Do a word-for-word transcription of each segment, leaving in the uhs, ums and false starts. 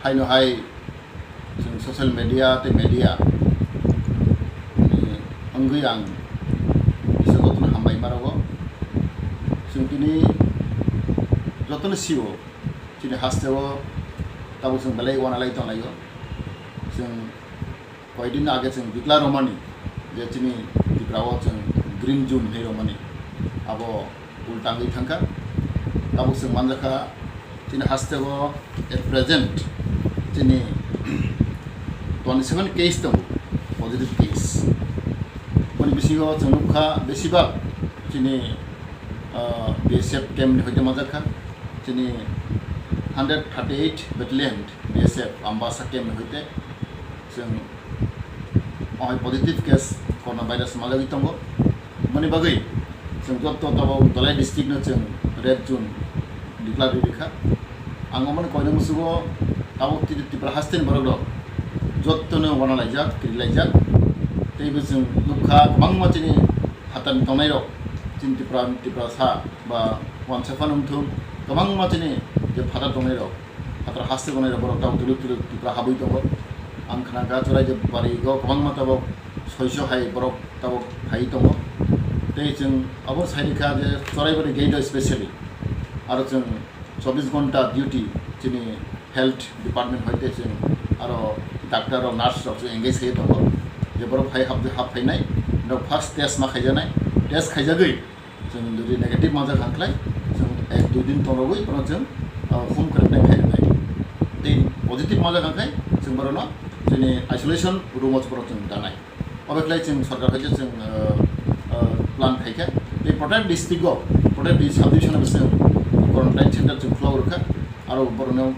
Haino hai chwng social media tei media ni wngwi ang kisa jotono hambai ma rogo. Chwng tini jotono sio chini hasteo tabuk chwng belai uanalai tonglaio. Chwng koidin age chwng declare romani je chini Tripura o chwng green zone hinwi romani abo ulta wngwi thangkha. Tabuk chwng manjakha chini hasteo at present chini twenty seven case tongo, positive case. Boni bisingo chwng nukha besibak chini, ah, B S F camp ni hoite manjakha, chini hundred thirty eight battalion B S F Ambasa camp ni hoite chwng o hai positive case coronavirus malagwi tongo. Mani bagwi chwng joto tabuk Dhalai district no chwng red zone declare rikha. Ang omoni koina musugo tabuk Tri-, Tripura hasteni borok rok jotono uanalaijak, kirilaijak. Teibo chwng nukha kwbangma chini phatani tongnai rok, chini Tripura, Tripura sa ba wansa phano wngthung, kwbangma chini je phatar tongnai rok, phatar haste tongnai rok borok tabuk tuluk tuluk Tripura habwi tongo. Ang khna kha Chorai je bari go kwbangma tabuk soiso hai borok tabuk phai tongo. Tei chwng abo sai rikha je Chorai bari gate o specially aro chwng chobbish ghonta duty chini health department hoite chwng aro doctor rok, nurse rok chwng engage khai tongo. Je borok phai hap, hap phainai, borok first test ma khaijaknai, test khaijagwi chwng jodi negative manjak kha khlai, chwng ek dui din tongrogwi bono chwng, ah, home quarantine khai rwnai. Tei positive manjak kha khlai chwng borokno chini isolation room o borok chwng danai. Obo khlai chwng sorkar hai khe chwng, ah, ah, plan khai kha. Tei protect district o, protect di-, sub division o chwng quarantine center chwng khulok rwkha. Aro borokno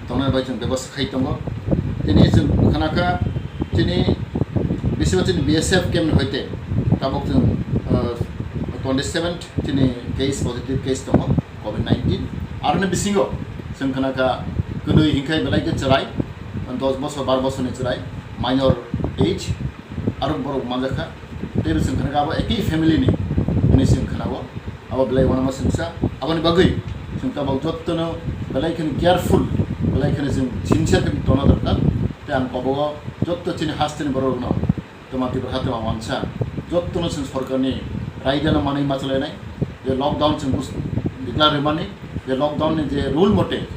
tongnai bai chwng bebostha khai tongo. Tini chwng khna kha chini bisingo chini B S F camp ni hoite tabuk chwng, ah, twenty seven chini case, positive case tongo covid nineteen. Aroni bisingo chwng khna kha kwnwi hinkhai belai khe chwrai, dos bosor, bar bosorni chwrai, minor age, aro borok manjakha. Tei chwng khna kha abo ekhi family ni hwnwi chwng khna-o. Abo belai uanama swngsa. Aboni bagwi chwng tabuk jottono belai kheno careful, belai kheno chwng sincere khe tongna dorkar. Tei ang kobogo jotto chini hasteni borok rokno, twma Tripura ha twma wansa, jottono chwng sorkarni raidano manwi ma chalainai. Je lockdown chwng bus-, declare rwmani, je lockdown ni je rule mote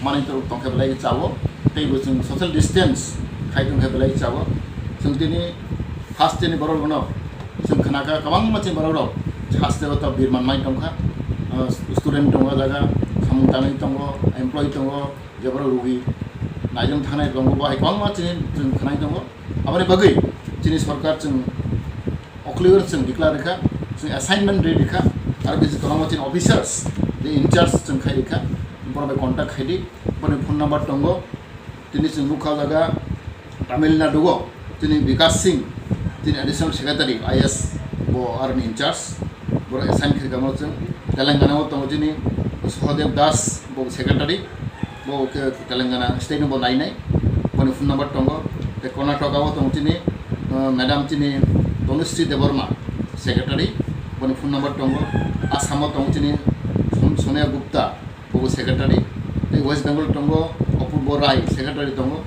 manwi tongkhe belai chao, tei bo chwng social distance khai tongkhe belai chao. Chwng tini hasteni borok rokno chwng khna kha kwbangma chini borok rok hasteo to birman mai tongkha. Ah, student tongo jaga, samung tanwi tongo, employee tongo, je borok rugi naijwng thangnai tongo, bo hai kwbangma chini chwng khwnai tongo. Aboni bagwi chini sorkar chwng okhliyo chwng declare rikha, chwng assignment ri rikha, aro bisi kwbangma chini officers, je in charge chwng khai rikha, borok bai contact khai di, boni phone number tongo. Tini chwng nukha jaga Tamil Nadu o chini Bikash Singh, chini additional secretary, I A S, bo aroni in charge, borok assign khaikha mo chwng. Telangana o tongo chini Sahadev Das, bo secretary, bo khe Telangana state no bo nainai, boni phone number tongo. Tei Karnataka o tongo chini, uh, madam chini Tanushree Debbarma, secretary, boni phone number tongo. Assam o tongo chini Son-, Sonia Gupta, bo secretary. Tei West Bengal tongo Apurbo Rai, secretary tongo.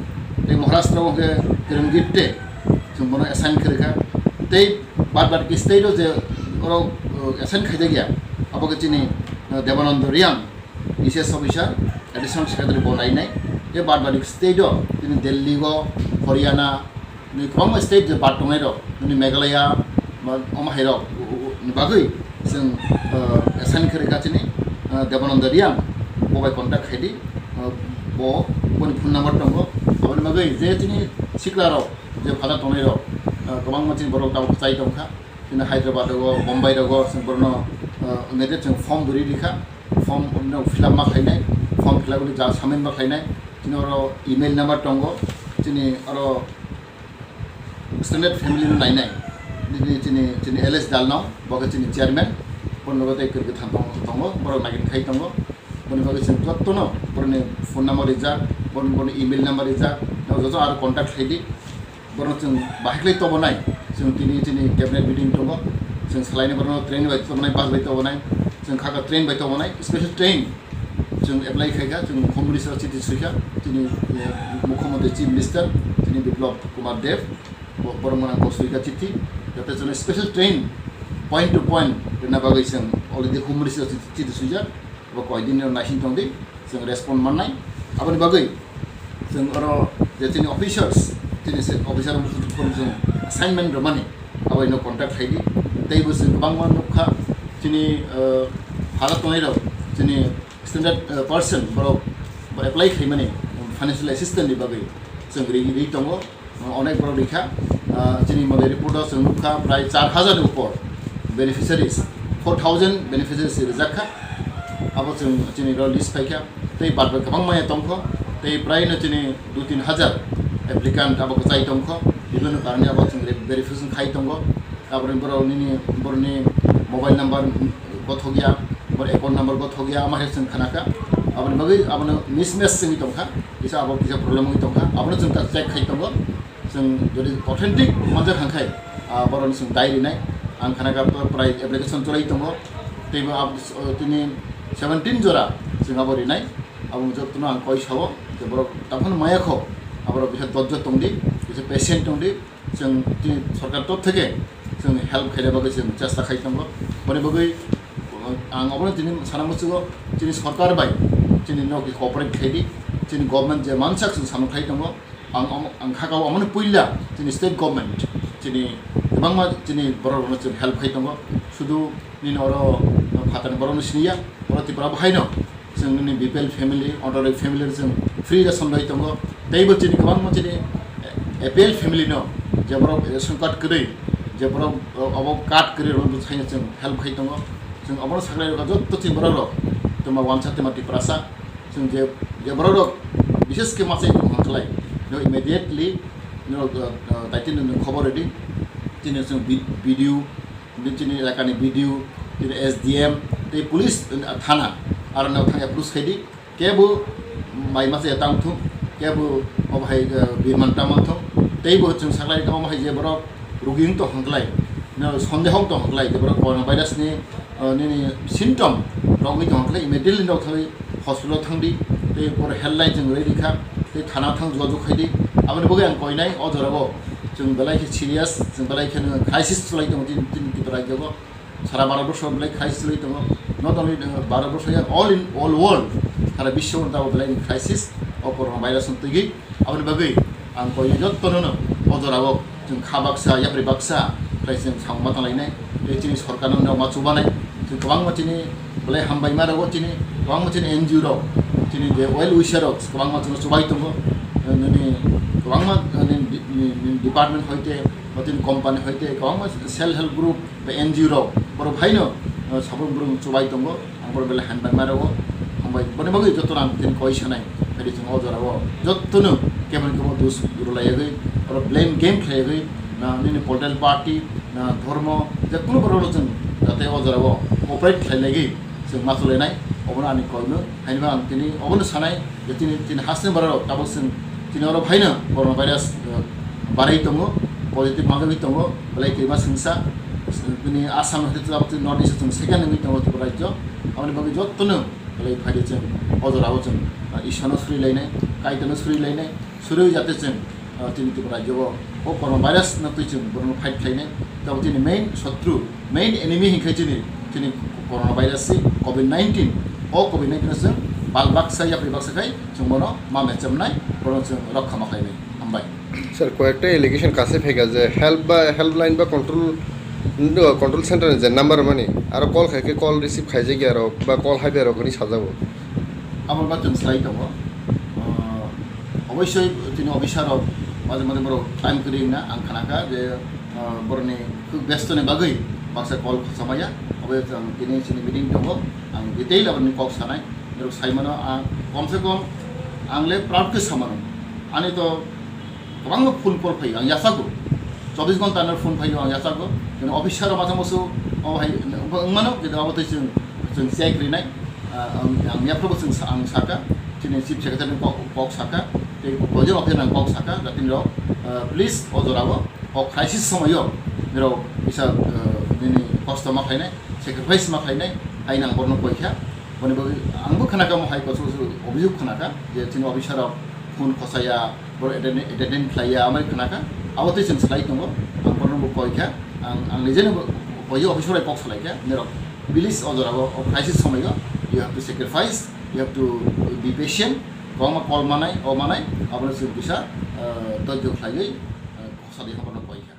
Tei Maharashtra o khe Kiran Gitde, chwng bono assign khaikha. Tei bad bad ki state o je oro, uh, assign khaijakya, abo khe chini, uh, Debananda Reang, E C S officer, additional secretary bo nainai. Tei bad bad ki state o chini Delhi o, Haryana, ni kwbangma state je bad tongnai rok, nini Meghalaya, ba omo hai rok, u-, u-, ni bagwi chwng, uh, assign khaikha chini, uh, Debananda Reang, bo bai contact khaidi, uh, bo, boni phone number tongo, aboni bagwi je chini sikla rok, je phatha tongnai rok, uh, kwbangma chini borok tabuk chai tongkha, chini Hyderabad rogo, Bombay rogo, chwng borokno, uh, immediate chwng form bwrwi rikha, form no fill up ma khlainai, form fill up ni ja submit ma khlainai, chini oro email number tongo, chini oro Extended family no nainai. Nini chini, chini L S Dalnong, bo khe chini chairman, boni logo tei kwrwi kwtham tong-, tongo, borok nagin khai tongo. Boni bagwi chwng jottono boroni phone number rijak, boni, boni email number rijak, no joto aro contact khlai di. Borok chwng bahai khlai tobonai, chwng tini chini cabinet meeting tongo, chwng salaini borokno train bai tobonai, bus bai tobonai, chwng kha kha train bai tobonai, special train. Chwng apply khaikha, chwng Home Minister chiti swikha, chini, eh, Mukhyamantri Chief Minister, chini Biplab Kumar Deb, bo-, borok mwnang bo swikha chiti, jate chwngno special train point to point rwna bagwi chwng already Home Minister chiti, chiti swijak, bo koidin ni naising tongdi, chwng respond mannai. Aboni bagwi chwng oro je chini officers, chini se officer chwng assignment rwmani, aboino contact khaidi. Teibo chwng kwbangma nukha, chini, eh, hala tongnai rok, chini standard, eh, person borok bo apply khaimani financial assistance ni bagwi chwng ri, ri tongo, eh, onek borok rikha. Ah, chini model report o chwng nukha prai char hajar ni upor beneficiaries, four thousand beneficiaries rijak kha. Abo chwng chini ro list phaikha. Tei bad bai kwbang maya tongkho. Tei prai no chini dui tin hajar applicant abo kwchai tongkho. Bibhinno karone abo chwng re-, verification khai tongo. Aboni borok nini, borokni mobile number gothok ya, bor account number gothok ya, ama hai chwng khanaka. Aboni bagwi abono mismatch wngwi tongkha, kisa abo kisa problem wngwi tongkha, abono chwng ta check khai tongo. Chwng jodi authentic manjak hangkhai, ah, borokno chwng dai rinai. Ang khanaka to prai application chwlai tongo, teibo ab-, tini seventeen jora chwng abo rinai. Abo jotono ang koi sao je borok taphano maya kho, aborok kisa dojjo tongdi, kisa patient tongdi. Chwng chini sorkar top theke chwng help khaina bagwi chwng chesta khai tongo. Boni bagwi, uh, ang obono tini sana muchugo, chini sorkar bai chini nok cooperate khaidi, chini government je mansak chwng samung khai tongo. Ang omo, ang khakao omono puila chini state government chini kwbangma chini borok rokno chwng help khai tongo. Sudu nini oro phatani borokno siniya, oro Tripura bo haino. Chwng nini B P L family, order family chwng free ration rwi tongo. Teibo chini kwbangma chini A P L family no je borok ration card kwrwi, je borok obo card kwrwi rok bwsai chwng help khai tongo. Chwng obono saklai rok jotto chini borok rok twma wansa twma Tiprasa chwng je, je borok rok bishes khe machai tong khlai no immediately no, uh, uh, daitino khobor rwdi. Chini chwng B D O Bini chini elakani B D O, chini S D M, tei police, uh, thana, aro no thang approach khaidi, kebo mai masa ya tang thung, kebo obo hai, uh, birman tama thung, tei bo chwng saklai kha omo hai je borok rugi wng tong khlai, no, sondeho wng tong khlai, je borok coronavirus ni, uh, nini symptom rok wngwi tong khlai, immediately no thangwi hospital thangdi, tei pore helpline chwng rwi rikha, tei thana thang jogajog khaidi. Aboni bagwi ang koinai o jorao chwng belai khe serious, chwng belai khe no crisis chwlai tongo chini, chini Tripura rajyo o. Sara Bharat borso belai crisis chwlai tongo. Not only, uh, Bharat borso ya, all in, all world, sara biswo no tabuk belai ni crisis o corona virus no twigwi. Aboni bagwi ang koinai jottono no o jorao chwng kha baksa, yapri baksa, khlai chwng samung ma tanglainai. Tei chini sorkar no ma chubanai. Chwng kwbangma chini belai hambai ma rogo chini, kwbangma chini N G O rok, chini je well wisher rok, kwbangma chwngno chubai tongo. Nini kwbangma, nini, nini, nini department hoite, ba chini company hoite, kwbangma self help group ba N G O rok, borok haino, uh, sabun burung chubai tongo. Ang borok belai hambai ma rogo. Hambai, boni bagwi joto rang tini koi sanai. Phai di chwng o jorao jottono kebo ni kebo dus rwlaiwi, oro blame game khlaiwi, na nini political party, na dhormo, je kunu borok rok chwng jate o jorao cooperate khlailaiwi chwng ma chwlainai, obono ani koimwk. Haino ang tini obono sanai je tini, tini hasteni borok rok tabuk chwng tini oro phaino corona virus, eh, barai tongo, positive manjagwi tongo, belai kirima swngsa, tini Assam hai tabuk tini North East chwng second wngwi tongo Tripura rajyo, aboni bagwi jottono belai phaidi chwng o jorao chwng, ah, Ishwano suri lainai, Kaitorno suri lainai, suri jate chwng, ah, chini Tripura rajyo o, o corona virus no twi chwng borokno fight khlainai. Tabuk chini main sotru, main enemy hinkhe chini, chini corona virus si covid nineteen. O covid nineteen no chwng bal baksa yapri baksa khai chwng bono ma mechamnai, bono chwng rokha ma khlainai. Hambai. Sir, koyekta allegation kaisa phaikha je help ba, helpline ba control, control center ni je number mani, aro call khaikhe call receive khaijakya rok ba call haibai rok hinwi sajago. Abo ba chwng sai tongo. Ah, oboisoi chini officer rok maje maje borok time kwrwi wngna ang khanakha je, ah, borokni khuk besto ni bagwi baksa call khachamaya. Obo chwng tini chini meeting tongo, ang detail aboni kok sanai. Norok sai mano, ang komse kom ang le proud khe samano. Ani to kwbangma phone call phaio, ang yachago. Chobbish ghonta no phone phaio, ang yachago. Kino officer rok masa musu o hai wngmano, kino abo tei chwng, chwng check rinai. Ah, ang, ang yaphro bo chwng sa-, ang saka, chini chief secretary ni kok, kok saka, tei koijon officer ang kok saka, jatini rok, ah, please o jorao, o crisis somoyo, nirok kisa, ah, nini kosto ma khainai, sacrifice ma khainai, hai nang borno koi kha. Boni bagwi angbo khwnakha mo hai kosu kosu obhijog khwnakha je chini officer rok phone khosaya, boro attend, attend khlaiya, amai khwnakha. Abo tei chwng slai tongo. Ang bono bo koikha, ang, ang nijeno bo koi officer bai kok salaikha, nerok please o jorao, o crisis somoio you have to sacrifice, you have to be patient. Kwbangma call manai, o manai, abono chwng kisa, eh, dhoirjo khlaiwi, eh, khosadi haborno koikha.